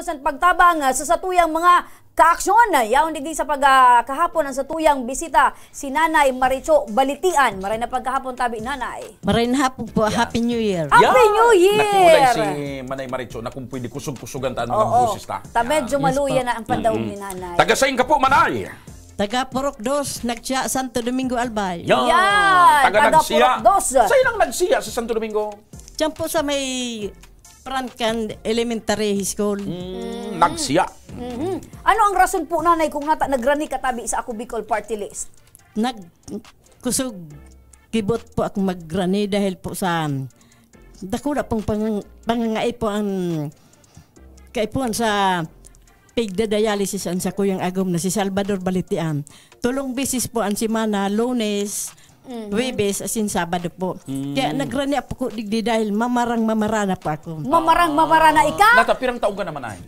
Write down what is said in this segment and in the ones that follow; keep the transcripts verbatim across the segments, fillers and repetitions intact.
San pagtabang, ah, sa satuyang mga kaaksyon. Yaon digdi sa pag, ah, kahapon ang satuyang bisita, si Nanay Maricho Balitian. Maray na pagkahapon tabi, Nanay. Maray na hapon po. Yeah. Happy New Year. Happy Yeah. New Year! Nakiulay si Manay Maricho na kung pwede kusog-kusugan ta ang mga Oo. boses ta. Ta medyo Yeah. Yes maluya po. na ang pandaog Mm-mm. ni Nanay. Taga sain ka po, Manay? Taga Purok Dos, Nagsiya, Santo Domingo, Albay. Yan. Yan. Taga Taga Nagsiya. Purok Dos. Sain ang Nagsiya sa Santo Domingo? Diyan po sa may Francan Elementary School. Mm, Nagsiya. Mhm. Ano ang rason po, Nanay, kung nata nagrani ka tabi sa Ako Bicol Party List? Nag-, kusog kibot po ako magrani dahil po sa dakula pong pang-, pangangaipo ang kaipuhan sa pigda-dialysis ang sakuyang agom na si Salvador Balitian. Tulong bisis po ang semana, Lunes, Mhm. Huwebes, asin Sabado po. Mm. Kaya nagrani po ko digdi dahil mamarang-mamarana po ako. Mamarang-mamarana ika? Nata, pirang taon ka naman ay?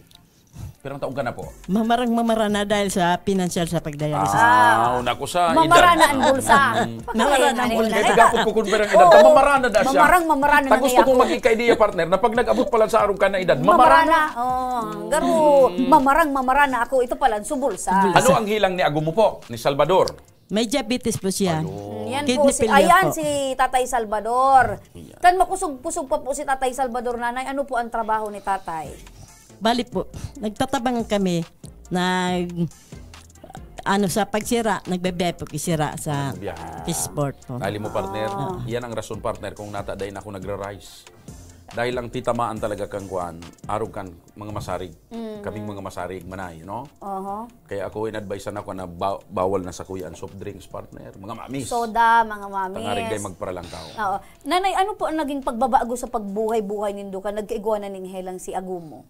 Pirang taon ka na po? Mamarang-mamarana dahil sa pinansyal sa pagdialysis. Ah, Ah. una ko sa edad. Mamarana ang bulsa. Mm. Mamarana ang Ano bulsa. yun? Kaya tigapot ko kung pirang edad. Oo. Mamarana na siya. Mamarang-mamarana na Ta gusto niya kong ako. maging kaidiya, partner, na pag nag-abot pala sa arong ka na edad, mamarana. Mamarana. Oh, garo, Mm. mamarang-mamarana ako. Ito pala, ang subulsa. Subulsa. Ano ang hilang ni agom mo po, ni Salvador? May diabetes po siya. Ayun. Mm, yan Kidney po, si, failure ayan po. si Tatay Salvador. Ayan. Kan makusog-kusog pa po si Tatay Salvador, Nanay, ano po ang trabaho ni Tatay? Bali po, nagtatabangan kami, nag-, ano, sa pagsira, nagbebiyay po, kisira sa Nagbibiyahe. Fishport po. Dahil mo, partner, Ah. yan ang rason, partner, kung nata dahil ako nagra-rise. Dahil ang titamaan talaga kang kuan, arog kan mga masarig. Mm. Kaming mga masarig, manay, no? Oho. Kaya ako, in-advisean ako na ba-, bawal na sa kuya ang soft drinks, partner. Mga mamis. Soda, mga mamis. Tangarig kay magparalangkaw. Oo. Nanay, ano po ang naging pagbabago sa pagbuhay-buhay nindo kan nagkaigwa na ning helang si agom mo?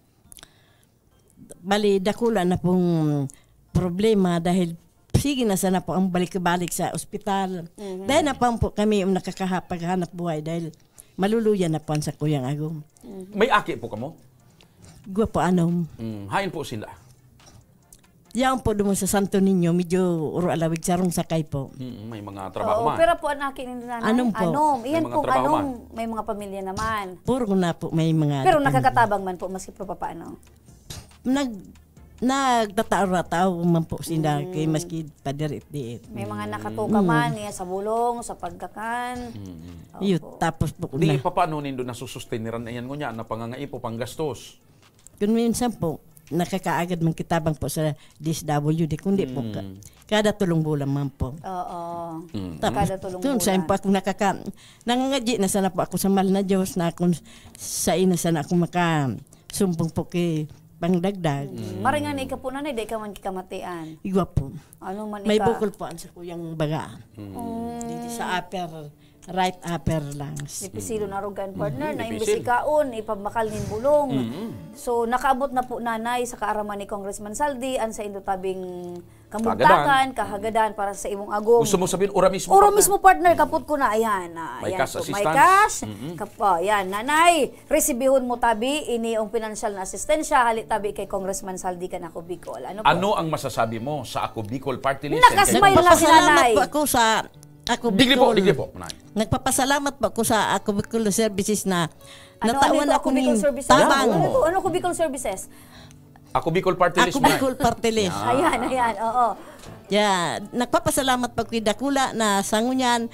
Bali, dakula na pong problema dahil sige na sana po ang balik-balik sa ospital. Mhm. Dahil na pa po kami yung nakakaha-, paghanap buhay dahil maluluya na po ang sakuyang agom. Mhm. May aki po kamo? Gwa po, anom. Mm, hain po sila? Yaon po doon sa Santo Niño, medyo uro alawig, sarong sakay po. Mm, may mga trabaho Oo, man. pero po ang aki ni nanay, Anom po. Anom. May Iyan mga pong trabaho anom, man. may mga pamilya naman. Puro na po, may mga Pero depende. nakakatabang man po, maski pa paano. Nag-, nagtatao-ratao man po sinda Mm. kay maski padiri-diri. May mga Mm. nakatuka Mm. man, niya sa bulong, sa pagkakan. Mm. Iyo, Opo. tapos po Di, na. papaano nindo nasusustiniran na yan? Ngunyan, na pangangaipo, panggastos. Kung minsan po, nakakaagad man kitabang po sa D S W D, kundi po ka-, Mm. kada tulong bulan man po. Oo. Mm. Tapos, Kada tulong kung saan bulan. po ako nakaka-, nangangadyi na sana po ako sa mahal na Diyos na kung sa ina sana ako makasumpong po kay pangdagdag. Mm. Maringan na ika po, nanay, di ka man kikamatian. Igwa po. Ano man May ika- bukol po ang sa kuyang baga. Mm. Mm. Dito sa upper, right upper lungs. Dipisil na rugan, partner, Mm, na imbis dipisil. ikaon, ipabakal nin bulong. Mm. So, nakaabot na po, nanay, sa kaaraman ni Congressman Saldi, ang sa indo tabing kamugtakan, Kahagadan. kahagadan para sa imong agom. Gusto mo sabihin, ura mismo, Ura partner? mismo, partner, kapot ko na, ayan, ah, May ayan cash po, may assistance? cash. Mm-mm. Kap-, oh, yan, nanay, resibihon mo tabi, ini yung pinansyal na asistensya, hali tabi kay Congressman Saldi kan Ako Bicol. Ano po? Ano ang masasabi mo sa Ako Bicol Party List and Nakasmile kay na si Nagpapasalamat nanay. po ako sa Ako Digdi po, Bicol. digdi po, nanay. Nagpapasalamat po ako sa Ako Bicol Services na Ano, ano natawan ito, ako Ako Bicol ning Services? tabang. Ano ito? Ano Ako Bicol Services? Ako Bicol Party List, Ako Nay. Bicol Party List. Yan. Ayan, ayan, oo. Yeah, nagpapasalamat pa ko dakula na sa ngunyan,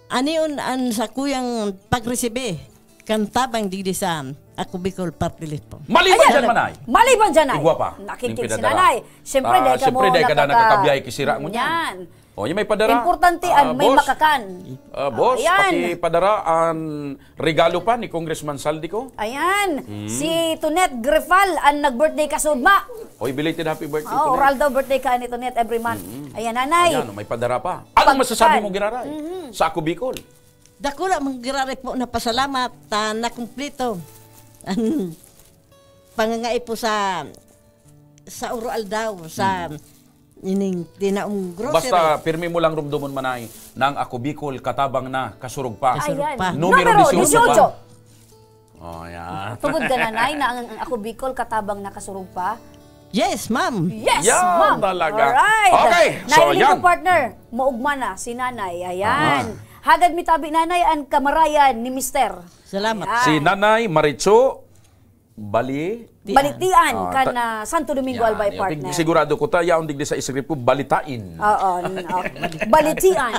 ani yun ang sakuyang pagresibi kan tabang digdi sa Ako Bicol Party List po. Maliban Ayan. dyan, Manay. Maliban dyan, Nay. Igwa pa. Nakikinig Ning si pinadara. Nanay. Siyempre, Ah, dahil ka siyempre, mo dahil ka na nakaka- nakakabiyahe, kisira mo niyan. Yan. Oh, yung may padara. Importante Ah, an may boss. makakan. Ah, boss, Ayan. pakipadara an regalo pa ni Congressman Saldi ko. Ayan. Mm. Si Tonet Grefal an nag-birthday kasudma. Oy, belated happy birthday, Oh, Tonet. Oral daw birthday ka ni Tonet every month. Mm. Ayan, nanay. Ayan, may padara pa. Anong Pagkan. masasabi mo, Giraray? Mm-hmm. Sa Ako Bicol? Dakula man giraray po na pasalamat ta nakumplito an pangangaipo sa sa Uro Aldaw, sa Mm. ining tinaong grocery. Basta pirmi mo lang rumdomon, Manay, nang Ako Bicol, katabang na, kasurog pa. Kasurog Ayan. pa. Numero Numero dieciocho pa. dieciocho. Oh, yan. Tugod ka, Nanay, na ang, ang Ako Bicol, katabang na, kasurog pa? Yes, ma'am. Yes, Yan ma'am. talaga. Alright. Okay, so, Nailing yan. ko, partner. Maugma na si Nanay. Ayan. Ah. Hagad mi tabi, Nanay, ang kamarayan ni Mister. Salamat. Ayan. Si Nanay Maricho Bali. Balitian Ah, kan ta- ah, Santo Domingo Yan, Albay, yan. Partner. Sigurado ko ta, yaon digdi sa script ko, balitain. Oo, n- oh. Balitian.